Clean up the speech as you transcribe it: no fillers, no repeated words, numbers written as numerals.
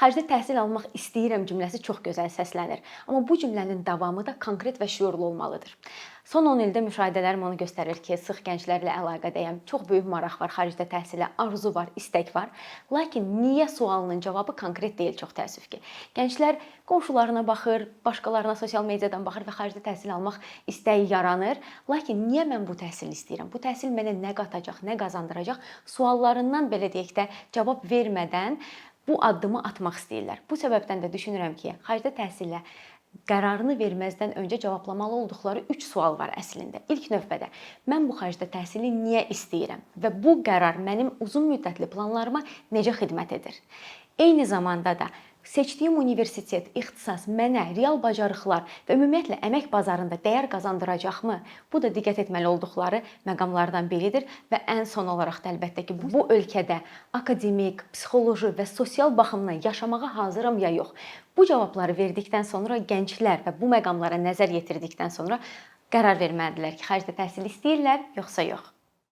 Xaricdə təhsil almaq istəyirəm cümləsi çox gözəl səslənir. Amma bu cümlənin davamı da konkret və şüurlu olmalıdır. Son 10 ildə müşahidələrim onu göstərir ki, sıx gənclərlə əlaqədəyəm. Çox böyük maraq var xaricdə təhsilə, arzu var, istək var. Lakin niyə sualının cavabı konkret deyil, çox təəssüf ki. Gənclər qonşularına baxır, başqalarına sosial mediadan baxır və xaricdə təhsil almaq istəyi yaranır. Lakin niyə mən bu təhsili istəyirəm? Bu təhsil mənə nə qatacaq, nə qazandıracaq suallarından, belə deyək də, cavab vermədən bu addımı atmaq istəyirlər. Bu səbəbdən də düşünürəm ki, xaricdə təhsilə qərarını verməzdən öncə cevablamalı olduqları 3 sual var əslində. İlk növbədə mən bu xaricdə təhsili niyə istəyirəm və bu qərar mənim uzun müddətli planlarıma necə xidmət edir? Eyni zamanda da seçdiyim universitet, ixtisas mənə real bacarıqlar və ümumiyyətlə əmək bazarında dəyər qazandıracaqmı? Bu da diqqət etməli olduqları məqamlardan biridir və ən son olaraq da əlbəttə ki, bu ölkədə akademik, psixoloji və sosial baxımdan yaşamağa hazıram ya yox? Bu cavabları verdikdən sonra gənclər və bu məqamlara nəzər yetirdikdən sonra qərar verməlidirlər ki, xaricdə təhsil istəyirlər yoxsa yox.